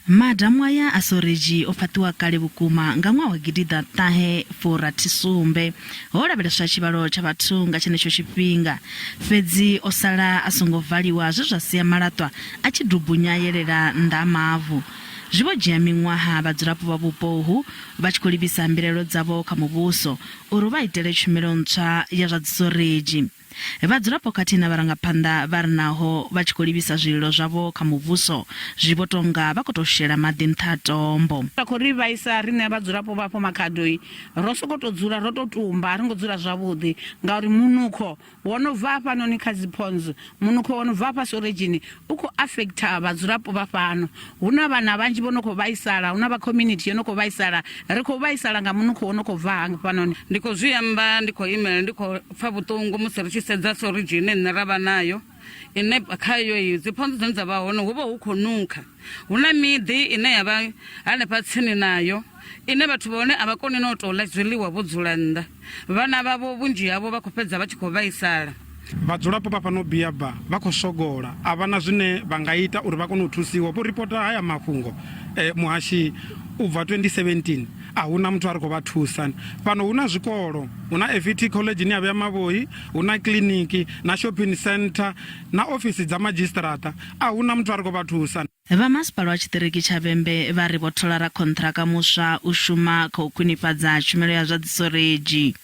Madamu aya a soredzhi o fhaṱiwa kale vhukuma nga ṅwaha wa gidiḓa ṱahe furathi sumbe. Ho lavheleswa tshivhalo tsha vhathu nga tshenetsho tshifhinga, fhedzi o sala a songo valiwa zwe zwa sia malaṱwa a tshi dubunya yelela nnḓa ha mavu. Zwi vho dzhia miṅwaha vhadzulapo vha vhupo uhu vha tshi khou livhisa mbilaelo dzavho kha muvhuso uri u vha itele tshumelo ntswa ya zwa dzisoredzhi. Vhadzulapo khathihi na vharangaphanḓa vha ri naho vha tshi khou livhisa zwililo zwavho kha muvhuso, zwi vho tou nga vha khou tou shela maḓi nṱha ha tombo. Vha khou ri vhaisa riṋe vhadzulapo vha afho Makhado ro sokou tou dzula ro tou tumba, a ri ngo dzula zwavhuḓi ngauri munukho wo no bva hafhanoni kha dzi ponds, munukho wo no bva hafha soredzhini u khou affecter vhadzulapo vha fhano. Hu na vhana vhanzhi vho no khou vhaisala, hu na vha community yo no khou vhaisala, ri khou vhaisala nga munukho wo no khou bva hafhanoni. Ndi khou zwi amba ndi khou imela ndi khou pfa vhuṱungu musi ri tshi sedza soridzhi ine nṋe ra vha nayo ine khayo iyi dziphonzo dzine dza vha hone hu vha hu khou nukha. Hu na miḓi ine ya vha hanefha tsini nayo ine vhathu vha hone a vha koni na u tou ḽa zwiḽiwa vho dzula nnḓa. Vhana vhavho vhunzhi havho vha khou fhedza vha tshi khou vhaisala. Vhadzulapo vha fhano Biaba vha khou sogola, a vha na zwine vha nga ita uri vha kone u thusiwa. Vho ripota haya mafhungo muhashi u bva 2017, a hu na muthu a re khou vha thusa. Fhano hu na zwikolo, hu na FET College ine ya vha ya Mavhoyi, hu na kiḽiniki na shopping centre na ofisi dza madzhisiṱiraṱa, a hu na muthu a re khou vha thusa. Vha masipala wa tshiṱiriki tsha Vhembe vha ri vho thola rakhonṱhiraka muswa u shuma kha u khwinifhadza tshumelo ya zwa dzisoredzhi.